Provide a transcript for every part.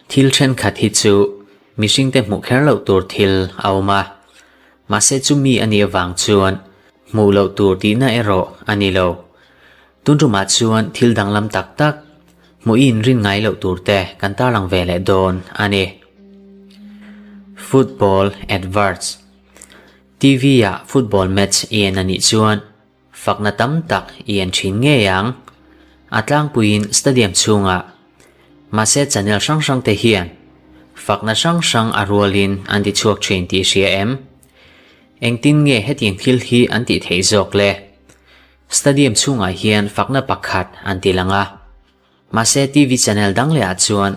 Thil thenkhat hi chu mihringte hmuh kher loh tur thil a awm a, mahse chumi a nih avang chuan hmuh loh tur tihna erawh a ni lo. Tun tumah chuan thil danglam tak tak hmuh i inrin ngai loh tur te kan tarlang ve leh dawn a ni. Football Adverts TV ah football match i en a nih chuan Fakna tam tak i en thin ngei ang. A tlangpuiin stadium chhungah. Mahse channel hrang hrang te hian fakna hrang hrang a rualin an ti chhuak thin tih hria em? Engtin nge hetiang thil hi an tih theih zawk le? Stadium chhungah hian fakna pakhat an ti lang a. Mahse TV channel dang leh ah chuan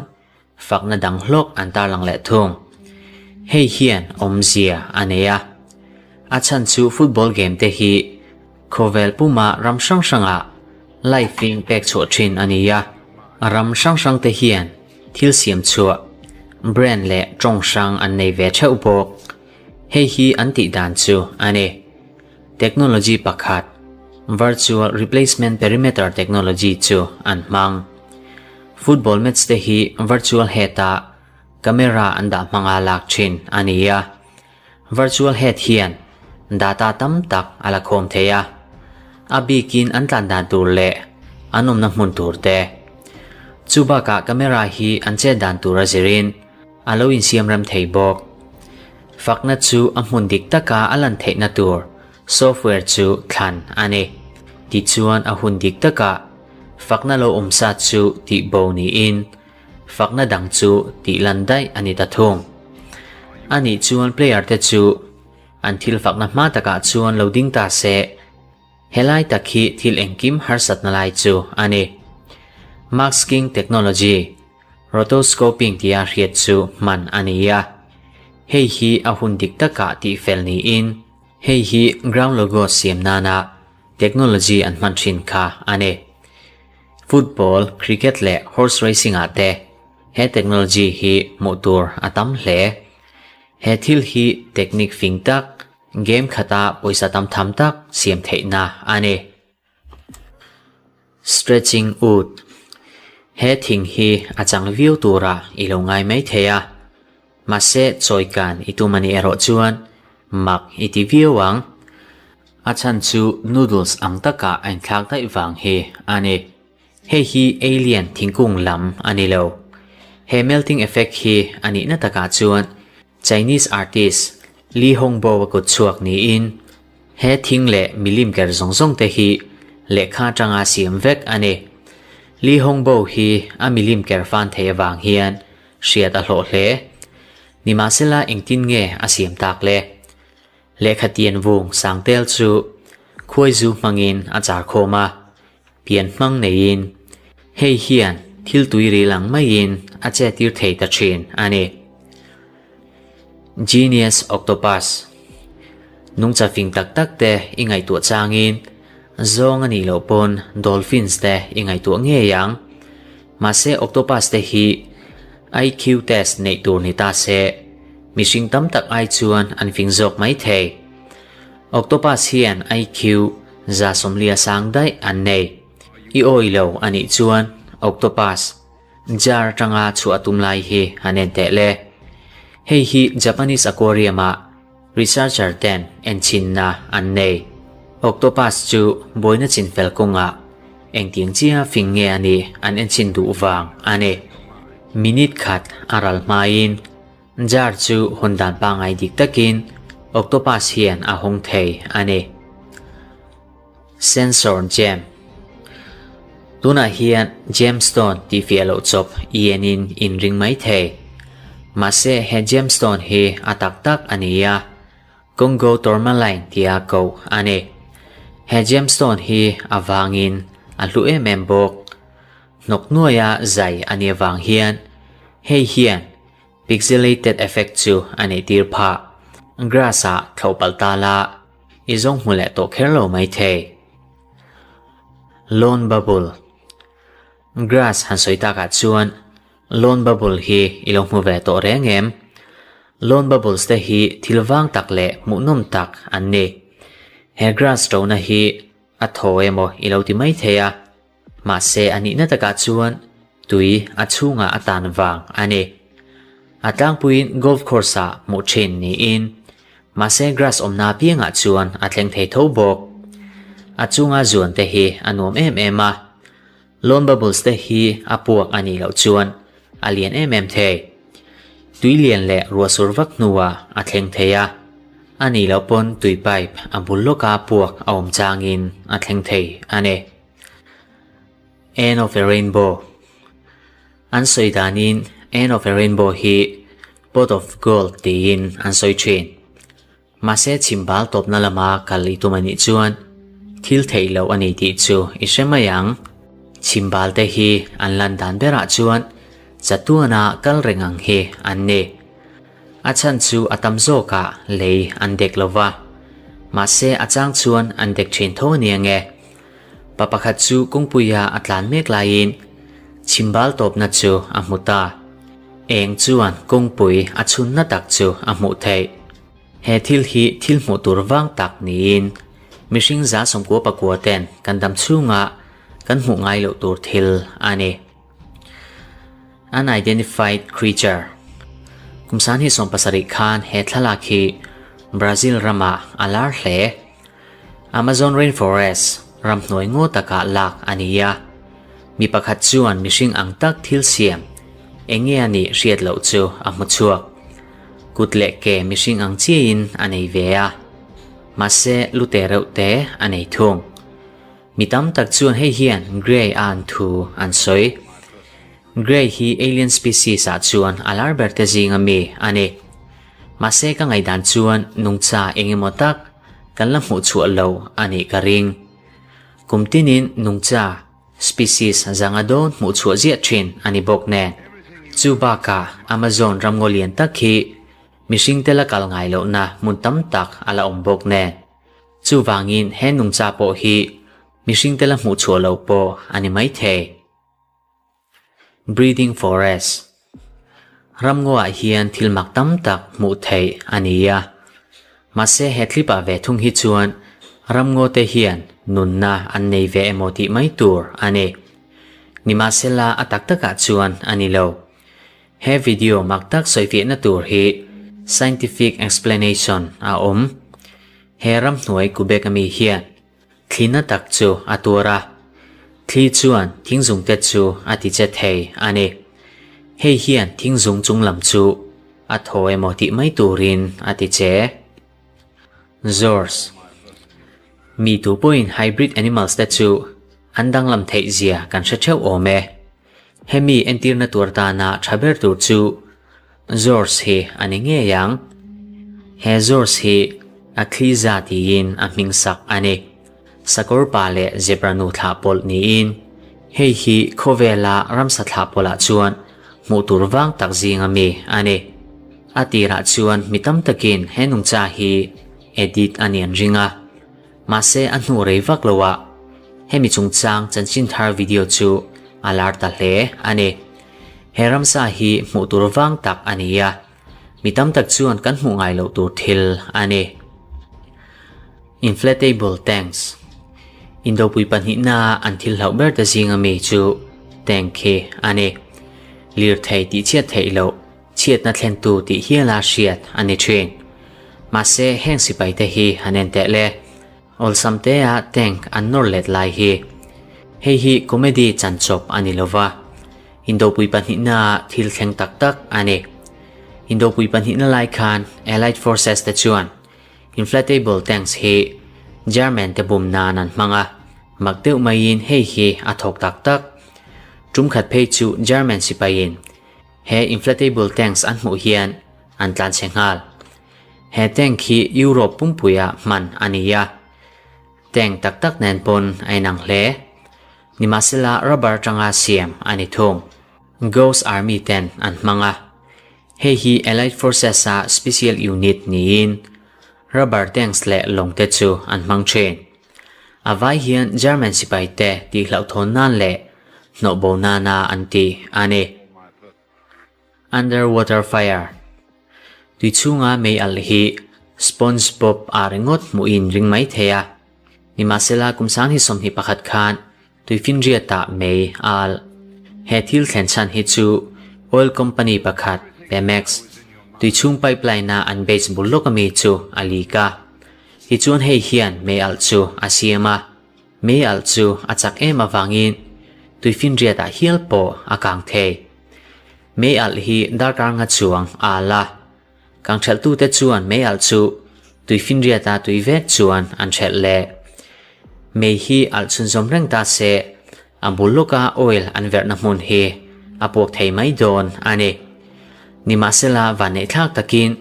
fakna dang hlawk an tarlang leh thung. Hei hian awmzia a nei a. A chhan chu football game te hi khawvel puma ram hrang hrangah live in pek chhuah thin a ni a. Ram hrang hrang te hian thil siam chhuah, brand leh tawng hrang an nei ve theuh bawk. Hei hi an tih dan chu a ni. Technology pakhat, Virtual Replacement Perimeter Technology chu an hmang. Football match te hi virtual head ah camera an dah hmanga lak thin a ni a. Virtual head hian data tam tak a la khawm thei a, a bikin an tlan dan tur leh an awmna hmun tur te. Chu bakah camera hi an chet dan tur a zirin A lo insiam rem thei bawk. Fakna chu a hmun dik taka a lan theihna tur software chu thlan a ni. Tichuan a hun dik takah fakna lo awm sa chu tih bo niin fakna dang chu tih lan daih a ni ta thung. A nih chuan player te chu an thil fakna hma takah chuan lo ding ta se. Helai tak hi thil engkim harsatna lai chu a ni. Masking technology. Rotoscoping tia hriat chu hman a ni a, hei hi a hun dik takah tihfel niin hei hi ground logo siam nana technology an hman thin kha a ni. Football, cricket leh horse racing ah te he technology hi hmuh tur a tam hle. He thil hi technique fing tak, game khata pawisa tam tham tak siam theihna a ni. Stretching Wood, He thing hi a chang viau tura i lo ngai mai thei a, mahse chawi kan i tum a nih erawh chuan mak i ti viau ang. A chhan chu noodles ang taka a inthlak daih vang hi a ni. Hei hi alien thingkung lam a ni lo. He melting effect hi a nihna takah chuan Chinese artist Li Hongbo a kut chhuak niin He thing leh milim ker zawng zawng te hi lehkha atanga siam vek a ni. Li Hongbo hi a milim ker fan thei avang hian hriat a hlawh hle. Nimahsela engtin nge a siam tak le? Lehkha tian vung sangtel chu khuaizu hmangin a char khawm a, pian hmang neiin hei hian thil tui ril ang maiin a che tir thei ta thin a ni. Genius Octopus Nungcha fing tak tak te i ngaihtuah changin zawng a nih loh pawn dolphins te i ngaihtuah ngei ang. Mahse octopus te hi IQ test neih tur ni ta se mihring tam tak ai chuan an fing zawk mai thei. Octopus hian IQ 140 sang daih an nei. I awi lo a nih chuan octopus jar atanga chhuah tum lai hi an en teh le. Hei hi Japanese aquarium ah researcher ten enchinna an nei. Octopus chu buaina chinfel kawngah engtiang chiah fing nge a nih an enchin duh vang a ni. Minute khat a ral hmain Jar chu hawn dan pangngai dik takin octopus hian a hawng thei a ni. Sensor Gem Tunah hian gemstone tih fiah loh chawp i enin in ring mai thei. Mahse he gemstone hi a tak tak a ni a, Congo tourmaline tia koh a ni. He gemstone hi a vangin a hlu em em bawk. Hnawk nuaia zai a nih avang hian hei hian Pixelated effect chu a neih tir phah. Grass ah thlauh palh ta la, i zawng hmu leh tawh kher lo mai thei. Lawn bubble Grass han sawi takah chuan lawn bubble hi i lo hmu ve tawh reng em? Lawn bubbles te hi thil vang tak leh hmuhnawm tak an ni. He grass ṭona hi a thaw emaw i lo ti mai thei a. Mahse a nihna takah chuan tui a chhungah a tan vang a ni. A tlangpuiin golf course ah hmuh thin niin mahse grass awmna apiangah chuan a thleng thei tho bawk. A chunga zuan te hi a nuam em em a, lawn bubbles te hi a puak a nih loh chuan a lian em em thei. Tui lian leh ruah sur vak hnuah a thleng thei a, a nih loh pawn tui pipe a bul lawka puak a awm changin a thleng thei a ni. End of a rainbow An sawi danin End of a rainbow hi Pot of gold tiin an sawi thin. Mahse chhimbal tawpna lama kal i tum anih chuan thil theih loh a ni tih chu i hre mai ang. Chhimbal te hi an lan dan berah chuan chatuana kal reng ang hi an ni. A chhan chu a tam zawkah lei an dek lo va, mahse a chang chuan an dek thin tho a ni ange. Pa pakhat chu kawngpuia a tlan mek laiin chhimbal tawpna chu a hmu ta. Eng chuan kawngpui a chhunna tak chu a hmuh theih. He thil hi thil hmuh tur vang tak niin mihring 99 ten kan dam chhunga kan hmuh ngai loh tur thil a ni. Unidentified creature Kum san hi 70 khan he thlalak hi Brazil ramah a lar hle. Amazon rainforest ramhnuai ngaw takah lak a ni a, mi pakhat chuan mihring ang tak thil siam eng nge a nih hriat loh chu a hmu chhuak. Kut leh ke mihring ang chiahin a nei ve a, mahse lute reuh te a nei thung. Mi tam tak chuan hei hian Grey a an thu an sawi. Grey hi alien species ah chuan a lar ber te zinga mi a ni. Mahse ka ngaihdan chuan nungcha eng emaw tak kan la hmuh chhuah lo a nih ka ring. Kum tinin nungcha species zanga dawn hmuh chhuah ziah thin a ni bawk nen. Chu bakah Amazon ramngaw lian tak hi mihring te la kal ngai lohna hmun tam tak a la awm bawk nen. Chuvangin he nungcha pawh hi mihring te la hmuh chhuah loh pawh a ni maithei. Breathing Forest Ramngaw ah hian thil mak tam tak hmuh theih a ni a. Mahse he clip ah ve thung hi chuan ramngaw te hian nunna an nei ve emaw tih mai tur a ni. Nimahsela a tak takah chuan a ni lo. He video mak tak sawifiahna tur hi scientific explanation a awm. He ramhnuai Quebec ami hian Thli na tak chu a tuar a, thli chuan thingzung te chu a ti che thei a ni. Hei hian thingzung chung lam chu a thaw emaw tih mai turin a ti che. Zors. Mi tu pawhin hybrid animals te chu an danglam theih zia kan hre theuh awm e. Hemi entirna tur tana tha ber tur chu Zors hi a ni ngei ang. He Zors hi a thliza tiin a hming sak a ni. Sakawr pa leh zebra nu thlah pawlh niin hei hi khawvela ramsa thlah pawlhah chuan hmuh tur vang tak zinga mi a ni. A tirah chuan mi tam takin he nungcha hi edit a ni an ring a. Mahse a hnu rei vak lo ah hemi chungchang chanchin thar video chu a lar ta hle a ni. He ramsa hi hmuh tur vang tak a ni a, mi tam tak chuan kan hmuh ngai loh tur thil a ni. Inflatable tanks Indopui pahnihna an thil hlauh ber te zinga mi chu tank hi a ni. Lirthei tih chhiat theih loh chhiatna thlentu tih hiala hriat a ni thin. Mahse heng sipai te hi han en teh le. Awlsam tea tank an nawr let lai hi. Hei hi comedy chanchawp a ni lova, Indopui pahnihna thil thleng tak tak a ni. Indopui pahnihna lai khan Allied Forces te chuan inflatable tanks hi German te bum nan an hmang a, mak deuh maiin hei hi a thawk tak tak. Tum khat phei chu German sipaiin He inflatable tanks an hmuh hian an tlanchhe nghal. He tank hi Europe pumpuia hman a ni a, tank tak tak nen pawn a inang hle. Nimahsela rubber atanga siam a ni thung. Ghost Army ten an hmang a, hei hi Allied Forces-a special unit niin rubber tanks leh lawng te chu an hmang thin. A vai hian German sipai te tih hlauhthawn nan leh hnawh bo nana an ti a ni. Underwater fire Tui chhunga mei alh hi SpongeBob a ringawt hmuhin ring mai thei a. Nimahsela kum 2021 khan. Tuifinriatah mei a alh. He thil thlen chhan hi chu oil company pakhat Pemex, tuichhung pipeline-a an base bul lawk ami chu a leak a. Tichuan hei hian mei alh chu a siam a. Mei alh chu a chak em avangin tuifinriatah hial pawh a kang thei. Mei alh hi darkar nga chuang a alh a. Kang ṭhelhtute chuan mei alh chu tuifinriata tui vek chuan an ṭhelh leh. Mei hi alh chhunzawm reng ta se, a bul lawka oil an verhna hmun hi a puak thei mai dawn a ni. Nimahsela vanneihthlak takin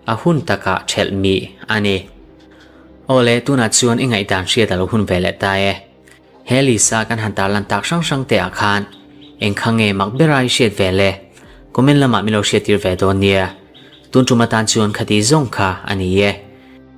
a hun takah ṭhelh mih a ni. Awle, tunah chuan i ngaihdan hriat a lo hun ve leh ta e. He Lisa kan han tarlan tak hrang hrang te ah khan eng kha nge mak bera i hriat ve le? Comment lamah min lo hriattir ve dawn nia. Tun tum atan chuan khati zawng kha a ni e.